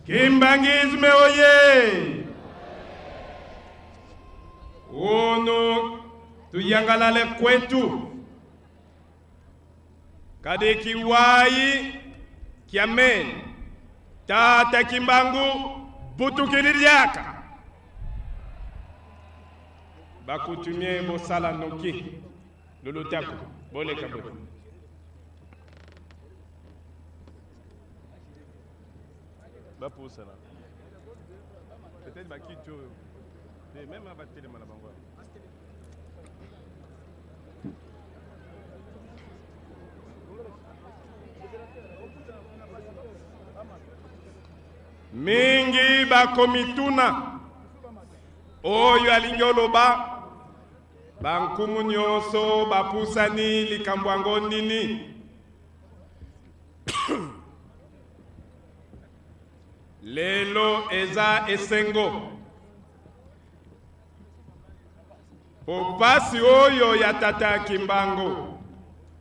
Kimbanguisme oye! Unu tuyangalale kwetu kadi kiwayi kiameni tata Kimbangu butukili liaka bakutumie bosala noki lulutaku boleka boye. Bapusana peut-être bakiti oyo te meme batelema na bango. Mingi bakomituna oyo alingi oloba bankumu nyonso bapusani likambo yango nini? Lelo eza esengo po mpasi oyo ya tata Kimbangu,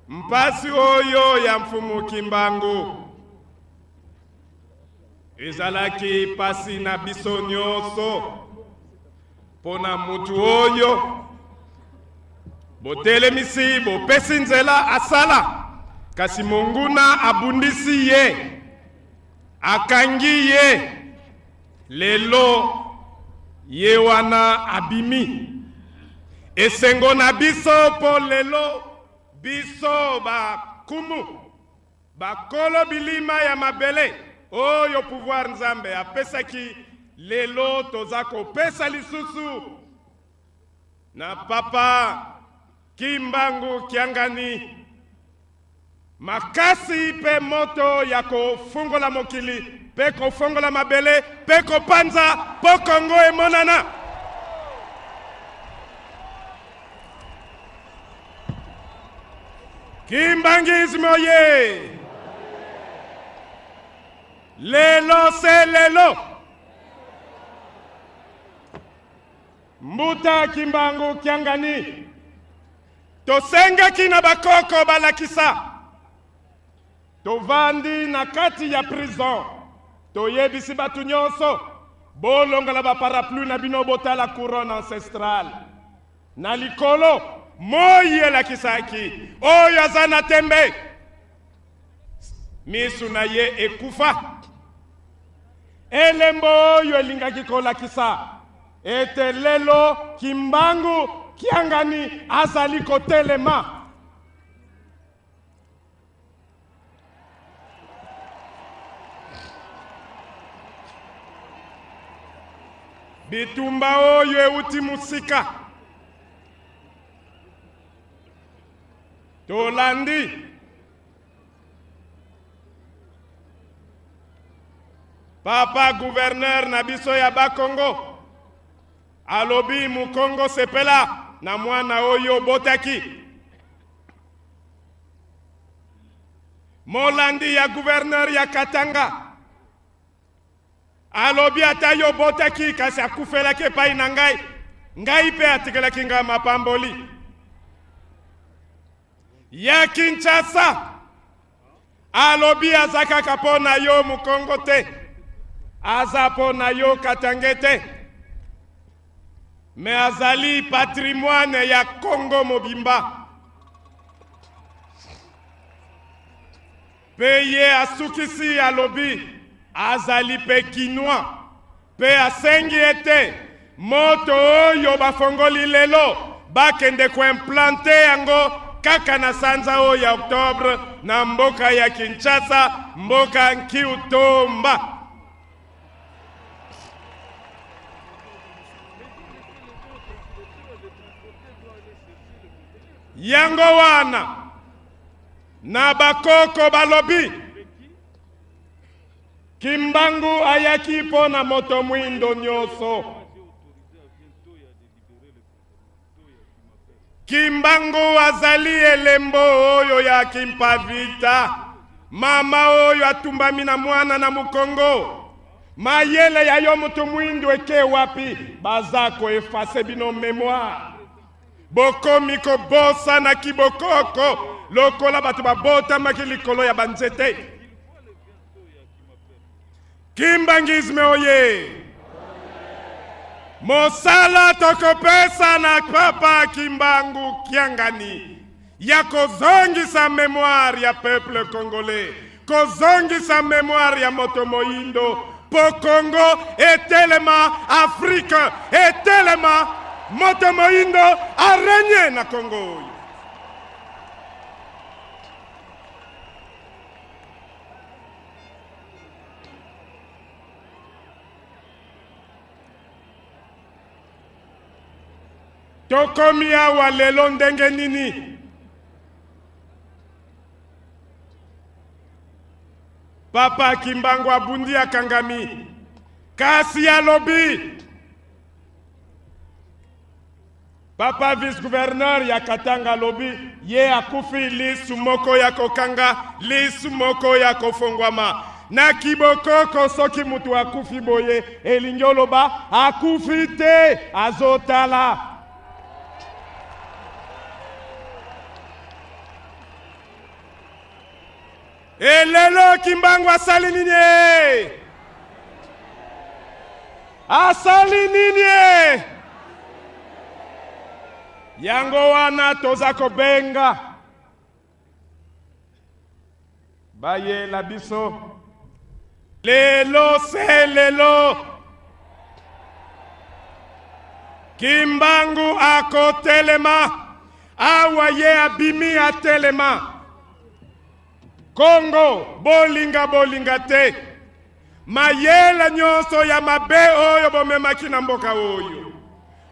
mpasi oyo ya mfumu Kimbangu ezalaki mpasi na biso nyonso. Mpo na mutu oyo botelemisi, bopesi nzela asala, kasi monguna abundisi ye, akangi ye, lelo ye wana abimi. Esengo na biso mpo lelo biso bakumu bakolo bilima ya mabele oyo pouvoir Nzambe apesaki, lelo toza kopesa lisusu na papa Kimbangu Kiangani makasi mpe moto ya kofungola mokili mpe kofongola mabele mpe kopanza mpo Kongo emonana. Kimbanguisme oye! Lelo se lelo. Mbuta Kimbangu Kiangani tosengaki na bakoko balakisa tovandi na kati ya prison, toyebisi bato nyonso bolongola ba parapluie na bino, botala couronne ancestrale na likolo. Moi elakisaki oyo aza na tembe, misu na ye ekufa. Elembo oyo elingaki kolakisa ete lelo Kimbangu Kiangani azali kotelema. Bitumba oyo euti mosika, tolandi papa gouverneur na biso ya Bakongo alobi Mukongo sepela na mwana oyo obotaki. Molandi ya gouverneur ya Katanga alobi ata yo obotaki kasi akufelaki epai na ngai, ngai mpe atikelaki ngai mapamboli. Ya Kinshasa alobi aza kaka mpo na yo Mukongo te, aza mpo na yo Katange te, me azali patrimoine ya Kongo mobimba. Mpe ye asukisi alobi azali mpe Kinois, mpe asengi ete moto oyo bafongoli lelo bakende koimplante yango kaka na sanza oyo ya Octobre na mboka ya Kinshasa, mboka Nkiutomba. Yango wana na bakoko balobi Kimbangu ayaki mpo na moto mwindo nyonso. Kimbangu azali elembo oyo ya Kimpavita, mama oyo atumbami na mwana na mokongo. Mayele ya yo moto mwindo eke wapi? Baza koefase bino memoire. Bokomi kobosana kibokoko lokola bato babotamaki likolo ya banzete. Kimbanguisme oye! Mosala tokopesa na Papa Kimbangu Kiangani ya kozongisa memoire ya peuple congolais, kozongisa memoire ya moto moyindo po Congo etelema, Afrique etelema, moto moyindo arenye na Congo oyo. Tokomi awa lelo ndenge nini? Papa Kimbangu abundi akangami, kasi alobi Papa vice gouverneur ya Katanga alobi ye akufi lisu moko ya kokanga, lisu moko ya kofongwama. Na kibokoko soki mutu akufi boye elingi oloba akufi te, azotala. Elelo Kimbangu asali nini? Asali nini? Yango wana toza kobenga bayela biso lelo se lelo. Kimbangu akotelema awa, ye abimi atelema. Congo bolinga bolinga te, mayele nyonso ya mabe oyo bomemaki na mboka oyo,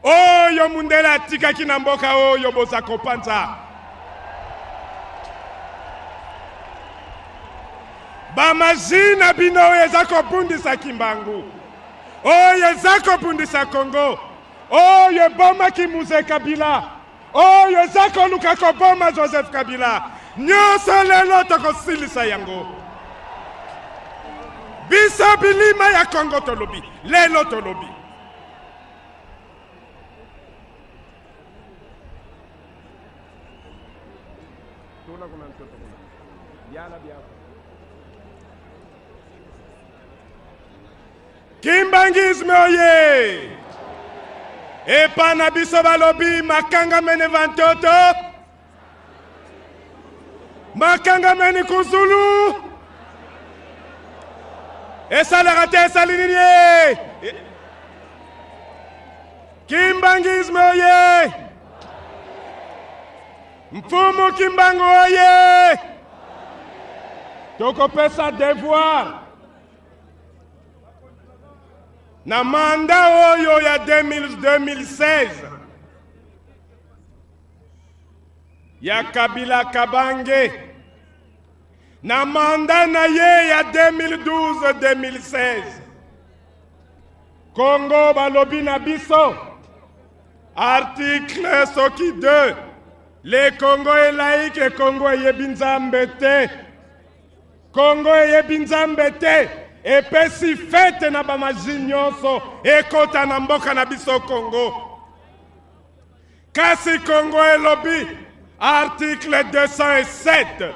oyo mundele atikaki na mboka oyo, boza kopanza. Bamaji na bino oyo eza kobundisa Kimbangu, oyo eza kobundisa Congo, oyo ebomaki Mzee Kabila, oyo eza koluka koboma Joseph Kabila, nyonso lelo tokosilisa yango. Biso bilima ya Congo tolobi lelo, tolobi Kimbanguisme oye! Epa na biso balobi makanga mene vantoto, makanga mene kuzulu, esalaka te, esali nini? Kimbanguisme oye! Mfumu Kimbangu oye! Tokopesa devoir na manda oyo ya 2016 ya Kabila Kabange, na manda na ye ya 2012-2016, Congo balobi na biso article soki 2, le Congo est laïque. Congo eyebi Nzambe te. Congo eyebi Nzambe te, epesi fete na bamaji nyonso ekota na mboka na biso Congo. Kasi Congo elobi article 207,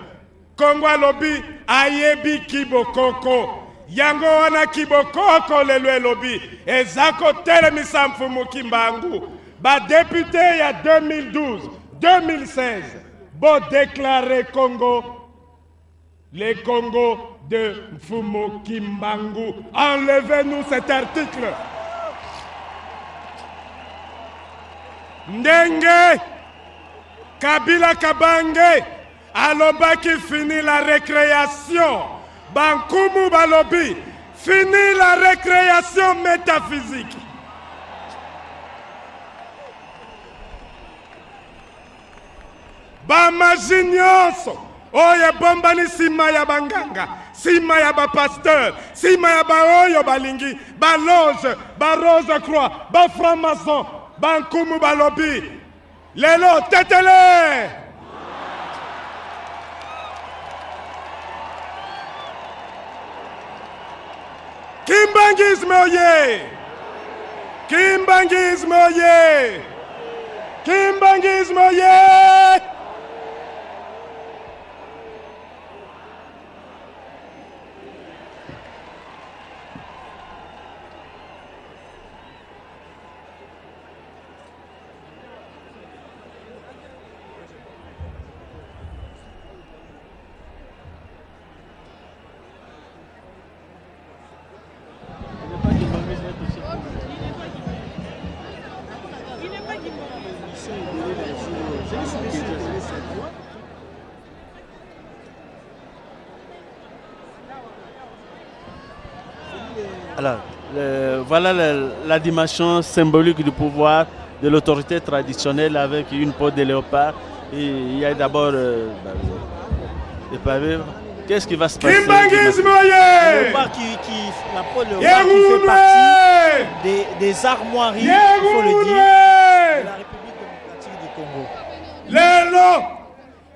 Congo alobi ayebi kibokoko. Yango wana kibokoko lelo elobi eza kotelemisa Mfumu Kimbangu. Badepute ya 2012 2016 bodeklare Congo le Congo de Mfumu Kimbangu. Enlevez-nous cet article. Ndenge Kabila Kabange alobaki fini la récréation, bankumu balobi fini la récréation métaphysique. Bamaji nyonso oyo ebombani nsima ya banganga, nsima ya bapasteur, nsima ya baoyo balingi baloge, barose croix, bafranc-maçon, bankumu balobi lelo tetele. Kimbanguisme oye! Kimbanguisme oye! Kimbanguisme oye! Alors, voilà la dimension symbolique du pouvoir de l'autorité traditionnelle avec une peau de léopard. Et il y a d'abord les pavés. Qu'est-ce qui va se passer? Kimbanguisme oye! Léopard la peau de léopard qui fait partie des armoiries, il faut le dire, de la République démocratique du Congo. Lelo,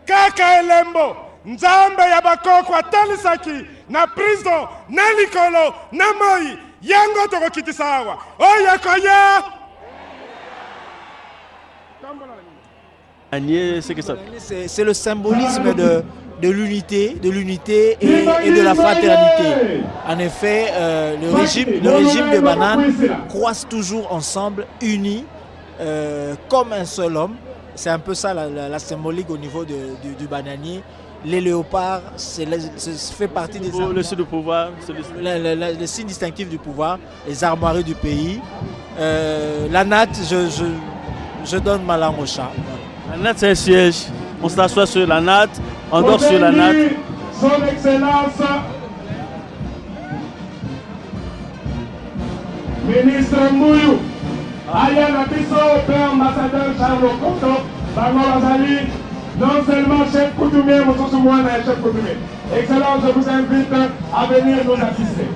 kaka elembo, Nzambe ya bakoko atalisaki na prison, na likolo, na moi, yango tokokitisa awa. Oyo koya! C'est le symbolisme de l'unité, de l'unité et de la fraternité. En effet, le régime de banane croise toujours ensemble, unis, comme un seul homme. C'est un peu ça la symbolique au niveau du bananier. Les léopards, c'est fait partie des Le armoires. signe du pouvoir, c'est le Le signe distinctif du pouvoir, les armoiries du pays. La natte, je donne ma langue au chat. La natte, c'est un siège. On s'assoit sur la natte, on dort sur la natte. Son Excellence, Ministre Mouillou, aya na biso pe ambassadeur Charles Okoto, bango bazali non seulement chef coutumier, mosusu mwana ya chef coutumier. Excellence, je vous invite à venir nous assister.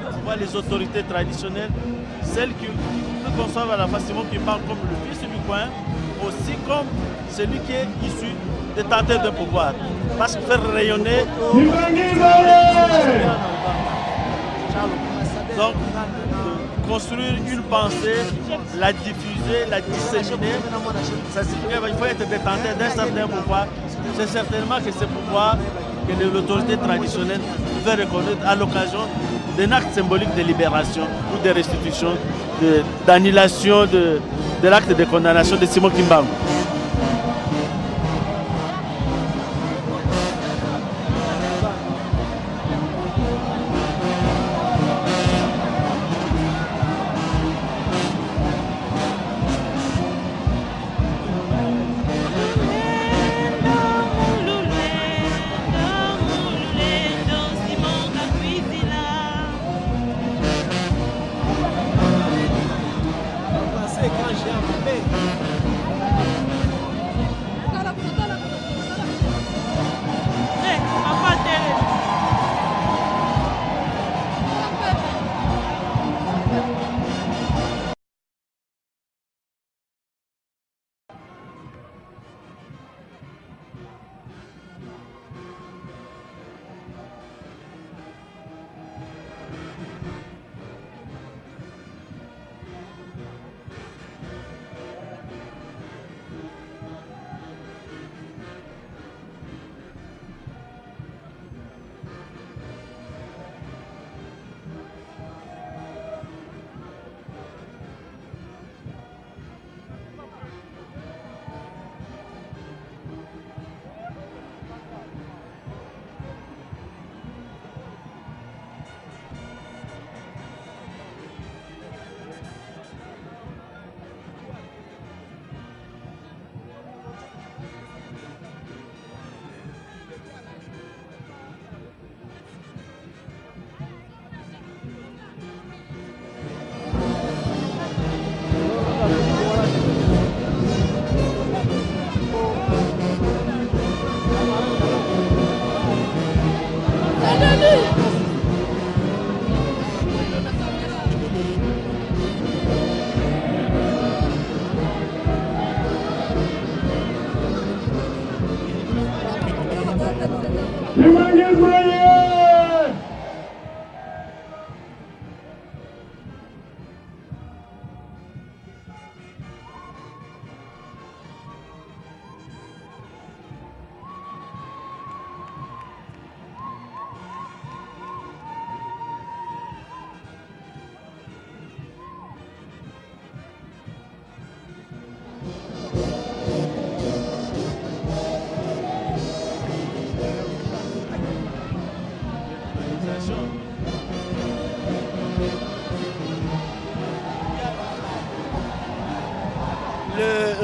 On voit les autorités traditionnelles, celles qui conçoivent à la fois Simon Kimbangu comme le fils du coin, aussi comme celui qui est issu des détenteurs de pouvoir. Parce que faire rayonner. Donc, construire une pensée, la diffuser, la disséminer, ça signifie qu'il faut être détenteur d'un certain pouvoir. C'est certainement que ce pouvoir que l'autorité traditionnelle veut reconnaître à l'occasion d'un acte symbolique de libération ou de restitution, d'annulation de l'acte de condamnation de Simon Kimbangu.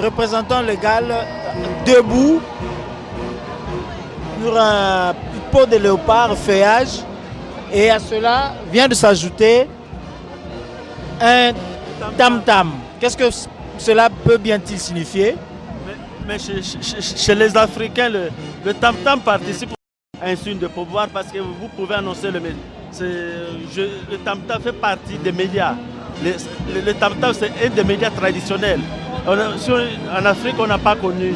représentant légal debout sur un pot de léopard feuillage. Et à cela vient de s'ajouter un tam-tam. Qu'est-ce que cela peut bien-il signifier? Mais chez les Africains, le tam-tam participe à un signe de pouvoir parce que vous pouvez annoncer le Le tam-tam fait partie des médias. Le tam-tam, c'est un des médias traditionnels. En Afrique, on n'a pas connu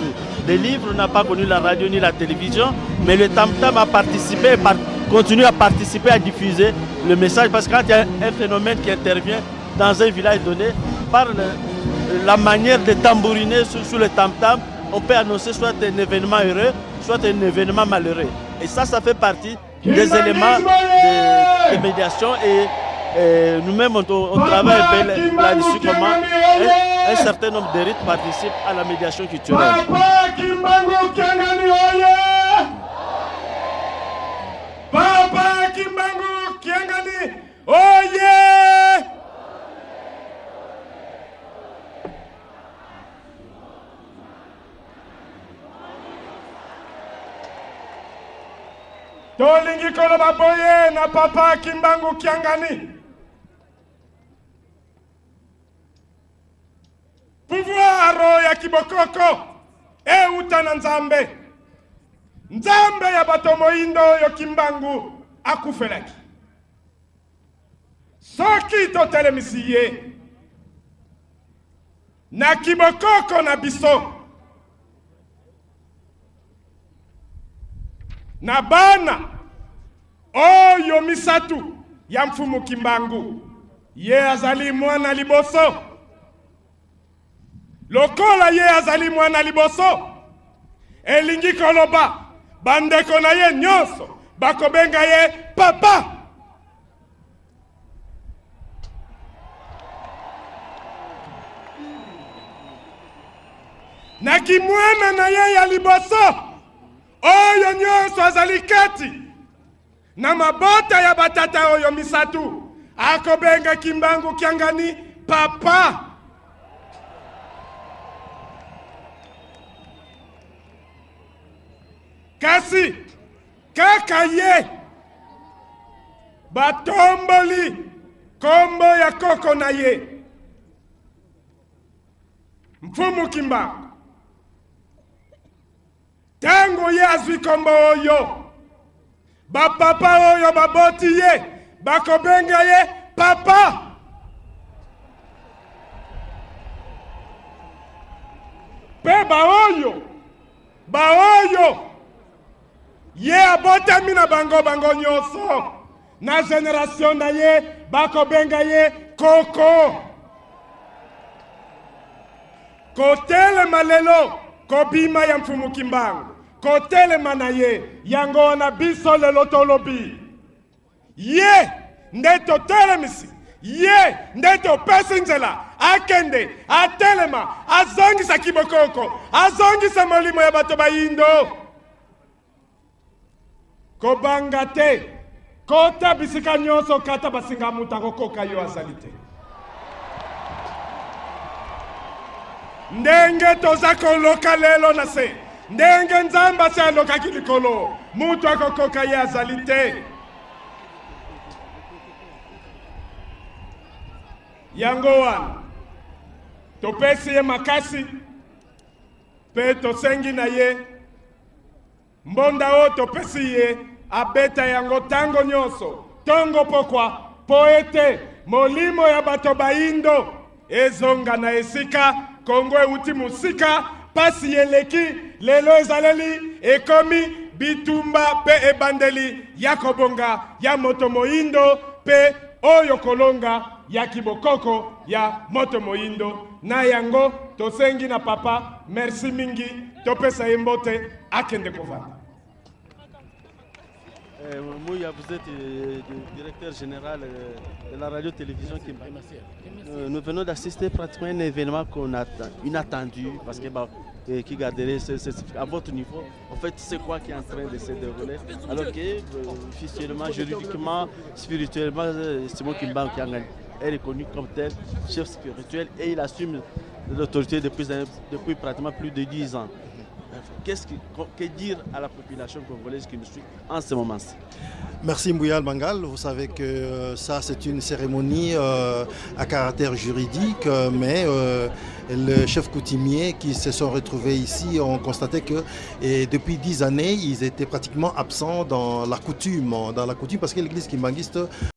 les livres, on n'a pas connu la radio ni la télévision, mais le tam-tam a participé, continue à participer à diffuser le message, parce que quand il y a un phénomène qui intervient dans un village donné, par la manière de tambouriner sur le tam-tam, on peut annoncer soit un événement heureux, soit un événement malheureux. Et ça, ça fait partie des éléments de médiation et nous-mêmes, on travaille un peu là-dessus, comment un certain nombre de rites participent à la médiation culturelle. Papa Kimbangu Kiangani oye! Papa Kimbangu Kiangani oye! Tolingi koloba boye na Papa Kimbangu Kiangani. Pouvoir ya kibokoko euta na Nzambe. Nzambe ya bato moyindo oyo Kimbangu akufelaki. Soki totelemisi ye na kibokoko na biso, na bana oyo misatu ya Mfumu Kimbangu, ye azali mwana liboso. Lokola ye azali mwana liboso, elingi koloba bandeko na ye nyonso bakobenga ye papa. Na kimwana na ye ya liboso oyo nyonso azali kati na mabota ya batata oyo misatu, akobenga Kimbangu Kiangani papa. Kasi kaka ye batomboli kombo ya koko na ye Mfumu Kimbangu. Tango ye azwi kombo oyo, bapapa oyo baboti ye bakobenga ye papa. Pe baoyo ye abotami na bango bango nyonso na generation na ye bakobenga ye koko. Kotelema lelo kobima ya Mfumu Kimbangu, kotelema na ye yango wana biso lelo tolobi ye nde totelemisi ye, nde topesi nzela akende atelema, azongisa kibokoko, azongisa molimo ya bato bayindo. Kobanga te, kota bisika nyonso, kata basinga, moto akokoka yo azali te. Ndenge toza koloka lelo na se, ndenge Nzambe asi alokaki likolo, moto akokoka ye azali te. Yango wana topesi ye makasi mpe tosengi na ye mbonda oyo topesi ye abeta yango ntango nyonso, ntongo pokwa, mpo ete molimo ya bato bayindo ezonga na esika Kongo euti mosika. Pasi eleki lelo, ezaleli ekomi bitumba mpe ebandeli ya kobonga ya moto moyindo mpe oyo kolonga ya kibokoko ya moto moyindo. Na yango tosengi na papa merci mingi, topesa ye mbote, akende kovanda. Mouya, vous êtes directeur général de la radio-télévision Kimba. Nous venons d'assister pratiquement à un événement qu'on a inattendu, parce que bah, qui garderait à votre niveau, en fait, c'est quoi qui est en train de se dérouler, alors que officiellement, juridiquement, spirituellement, Simon Kimbangu Kiangani est reconnu comme tel chef spirituel et il assume de l'autorité depuis, depuis pratiquement plus de 10 ans. Qu'est-ce que, que dire à la population congolaise qui nous suit en ce moment-ci? Merci Mbouyal Mangal. Vous savez que ça, c'est une cérémonie à caractère juridique, mais le chef coutumier qui se sont retrouvés ici ont constaté que et depuis 10 années, ils étaient pratiquement absents dans la coutume, parce que l'église kimbanguiste